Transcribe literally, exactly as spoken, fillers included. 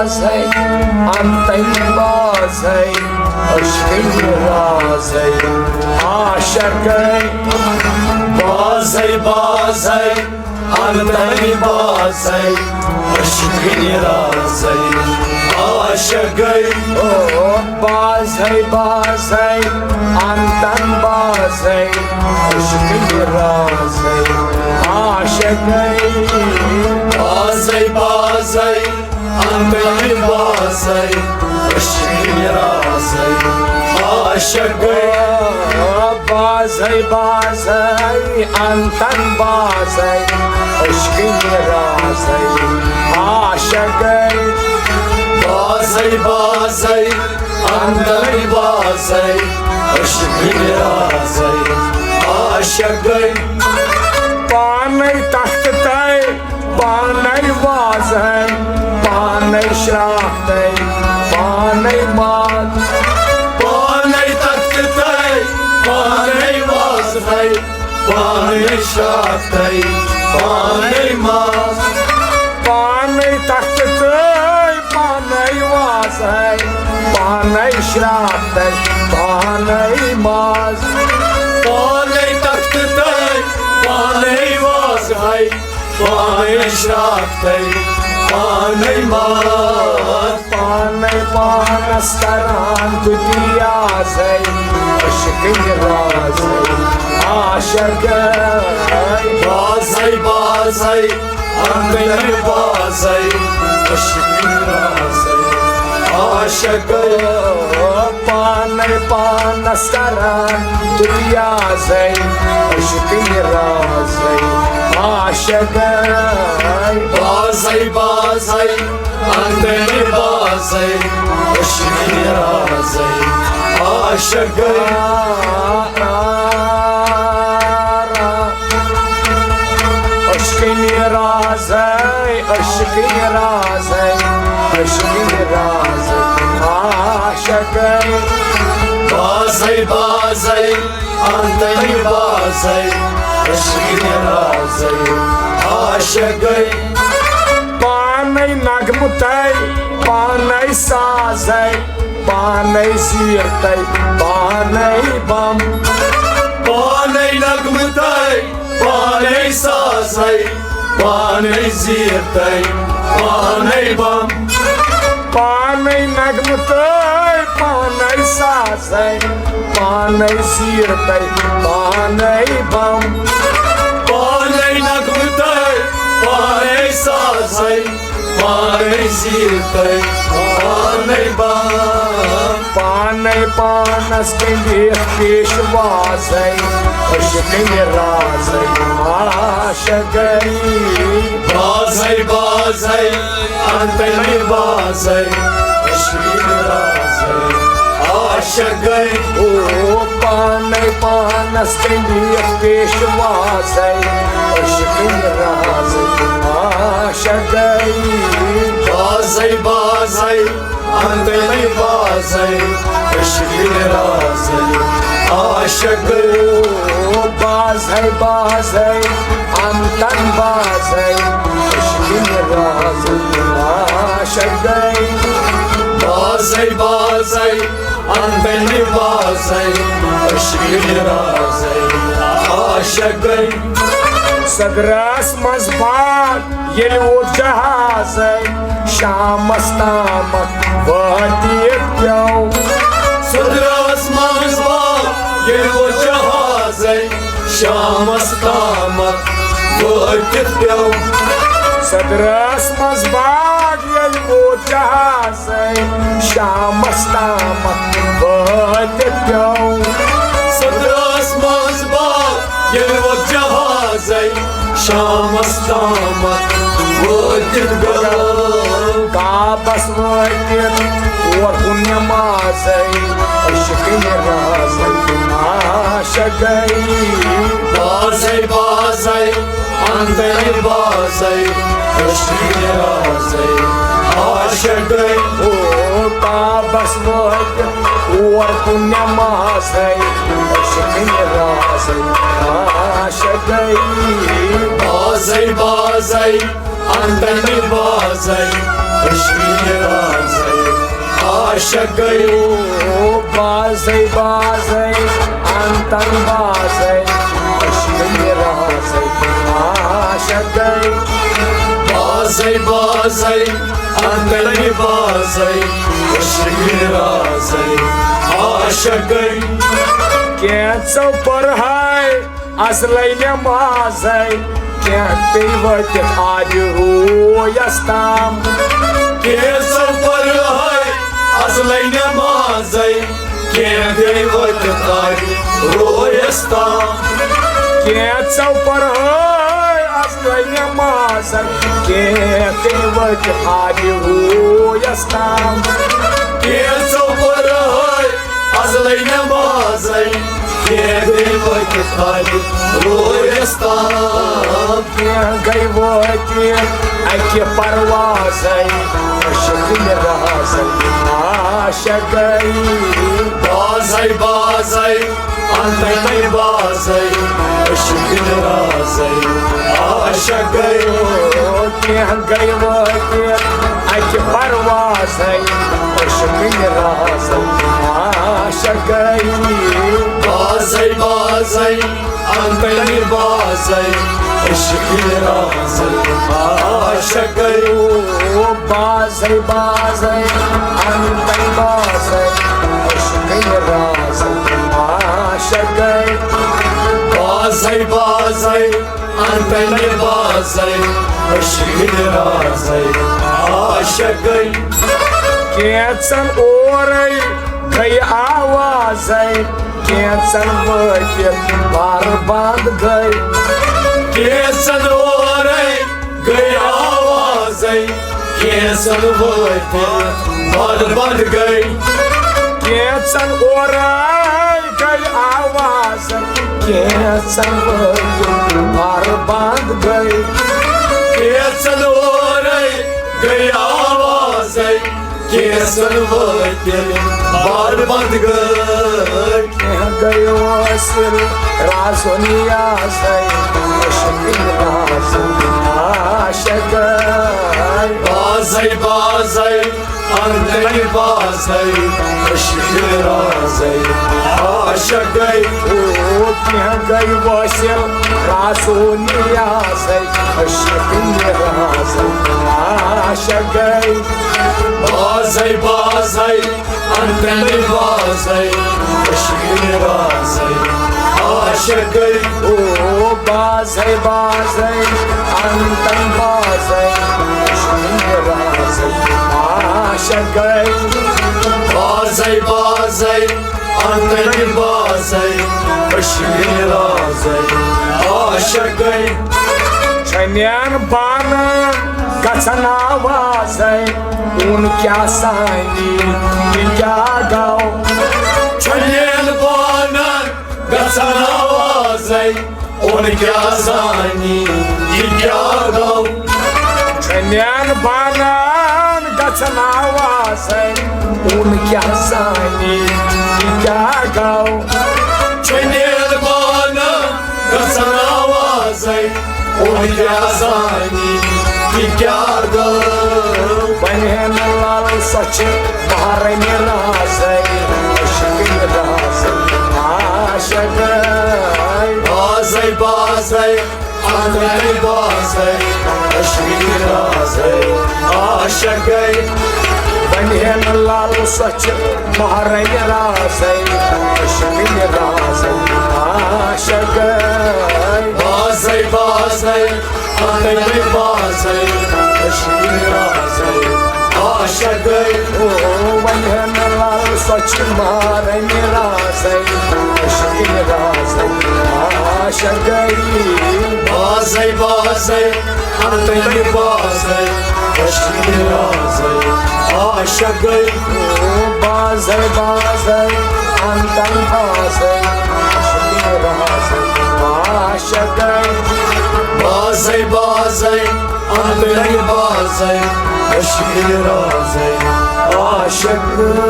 بازے، انتن بازے، عشقٕنۍ رازے، عاشقے۔ بازے، بازے، انتن بازے، عشقٕنۍ رازے، عاشقے۔ او بازے، بازے، انتن بازے، عشقٕنۍ رازے، عاشقے۔ بازے، بازے، انتن بازے، عشقٕنۍ رازے، عاشقے۔ بازے، بازے، انتن بازے، عشقٕنۍ رازے، عاشقے۔ بازے، بازے، انتن بازے، عشقٕنۍ رازے، عاشقے۔ پانے تختہٕ تہٕ پانے وازے، پانے شراکھ تہٕ پانے ماز۔ پانے تختہٕ تہٕ پانے وازے، پانے شراکھ تہٕ پانے ماز۔ پانے تختہٕ تہٕ پانے وازے، پانے شراکھ تہٕ پانے ماز۔ پانے تختہٕ تہٕ پانے وازے، پانے شراکھ تہٕ پانے ماز۔ پانے پانس کران تہٕ پیازے، عشقٕنۍ رازے، عاشقے۔ بازے، بازے، انتن بازے، عشقٕنۍ رازے، عاشقے۔ پانے پانس کران تہٕ پیازے، عشقٕنۍ رازے، عاشقے۔ بازے، بازے، انتن بازے، عشقٕنۍ رازے، عاشقے۔ عشقٕنۍ رازے، عشقٕنۍ رازے، عشقٕنۍ رازے، عاشقے۔ بازے، بازے، انتن بازے، عشقٕنۍ رازے، عاشقے۔ پانے نغمہٕ تہٕ پانے سازے، پانے زیٖر تہٕ پانے بم۔ پانے نغمہٕ تہٕ پانے سازے، پانے زیٖر تہٕ پانے بم۔ پانے نغمہٕ تہٕ پانے سازے، پانے زیٖر تہٕ پانے بم۔ پانے نغمہٕ تہٕ پانے سازے، پانے زیٖر تہٕ پانے بم۔ پانے پانس گٔنٛڈِتھ پیش وازے، عشقٕنۍ رازے، عاشقے۔ بازے، بازے، انتن بازے، عشقٕنۍ رازے، عاشقے۔ او پانے پانس گٔنٛڈِتھ پیش وازے، عشقٕنۍ رازے، عاشقے۔ بازے، بازے، انتن بازے، عشقٕنۍ رازے، عاشقے۔ بازے، بازے، انتن بازے، عشقٕنۍ رازے، عاشقے۔ بازے، بازے، انتن بازے، عشقٕنۍ رازے، عاشقے۔ صدرس منٛز باغ ییٚلہِ ووت جہازے، شامس تامتھ وٲتِتھ پیوٚو۔ صدرس منٛز باغ ییٚلہِ ووت جہازے، شامس تامتھ وٲتِتھ پیوٚو۔ صدرس منٛز باغ ییٚلہِ ووت جہازے، شامس تامتھ وٲتِتھ پیوٚو۔ صدرس منٛز باغ ییٚلہِ ووت جہازے، شامس تامتھ وٲتِتھ پیوٚو۔ کعبس وٲتِتھ اور کُن نمازے، عشقٕنۍ رازے، عاشقے۔ بازے، بازے، انتن بازے، عشقٕنۍ رازے، عاشقے۔ او کعبس وٲتِتھ اور کُن نمازے، عشقٕنۍ رازے، عاشقے۔ بازے، بازے، انتن بازے، عشقٕنۍ رازے، عاشق گٔے۔ او بازے بازے، انتن بازے، عشقٕنۍ رازے، عاشق گٔے۔ بازے بازے، انتن بازے، عشقٕنۍ رازے، عاشق گٔے۔ کینٛژو پٔرہے اصلے نمازے، کینٛہہ پیٚیہِ وٲتِتھ آبِ رویس تام۔ کینٛژو پٔرہے اصلے نمازے، کینٛہہ پیٚیہِ وٲتِتھ آبِ رویس تام۔ کینٛژو پٔرہے اصلے نمازے، کینٛہہ پیٚیہِ وٲتِتھ آبِ رویس تام۔ کینٛژو پٔرہے اصلے نمازے، کینٛہہ گٔے وٲتِتھ آبِ رویس تام۔ کینٛہہ گٔے وٲتِتھ اکہِ پروازے، عشقٕنۍ رازے، عاشق گٔے۔ بازے بازے، انتنے بازے، عشقٕنۍ رازے، عاشق گٔے۔ کینٛہہ گٔے وٲتِتھ اکہِ پروازے، عشقٕنۍ رازے، عاشق گٔے۔ بازے بازے، انتنے بازے، عشقٕنۍ رازے، عاشق گٔے۔ او بازے بازے، انتنے بازے، عشقٕنۍ رازے، عاشق گٔے۔ بازے بازے، انتنے بازے، عشقٕنۍ رازے، عاشق گٔے۔ کینٛژن اورے گٔے آوازے، کینٛژن وٲتِتھ بر بنٛد گٔے۔ کینٛژن اورے گٔے آوازے، کینٛژن وٲتِتھ بر بنٛد گٔے۔ کینٛژن اورے گٔے آوازے، کینٛژن وٲتِتھ بر بنٛد گٔے۔ کینٛژن اورے گٔے آوازے، کینٛژن وٲتِتھ بر بنٛد گٔے۔ کینٛہہ گٔے وٲصِل رازو نیازے، عشقٕنۍ رازے، عاشق گٔے۔ بازے بازے، انتنے بازے، عشقٕنۍ رازے، عاشق گٔے۔ او کینٛہہ گٔے وٲصِل رازو نیازے، عشقٕنۍ رازے، عاشق گٔے۔ بازے بازے، انتنے بازے، عشقٕنۍ رازے، عاشق گٔے۔ او بازے بازے، انتن بازے، عشقٕنۍ رازے، عاشق گٔے۔ بازے بازے، انتنے بازے، عشقٕنۍ رازے، عاشق گٔے۔ چھنین بانن گژھن آوازے، اون کیا سانی، یہ کیا گاو۔ چھنین بانن گژھن آوازے، اون کیا سانی، یہ کیا گاو۔ چھنین بانن گژھن آوازے، اون کیا سانی، یہ کیا گاو۔ چھنین بانن گژھن آوازے، اون کیا سانی، یہ کیا گاو۔ بنہن لال سۄ چھِ مہرنہِ رازے، عشقٕنۍ رازے، عاشق گٔے۔ بازے بازے، انتنے بازے، عشقٕنۍ رازے، عاشق گٔے۔ بنہن لال سۄ چھِ مہرنہِ رازے، عشقٕنۍ رازے، عاشق گٔے۔ بازے بازے، انتنے بازے، عشقٕنۍ رازے، عاشق گٔے۔ او بنہن لال سۄ چھِ مہرنہِ رازے، عشقٕنۍ رازے، عاشق گٔے۔ بازے بازے، انتنے بازے، عشقٕنۍ رازے، عاشق گٔے۔ او بازے بازے، انتن بازے، عشقٕنۍ رازے، عاشق گٔے۔ بازے بازے، انتنے بازے، عشقٕنۍ رازے، عاشق گٔے۔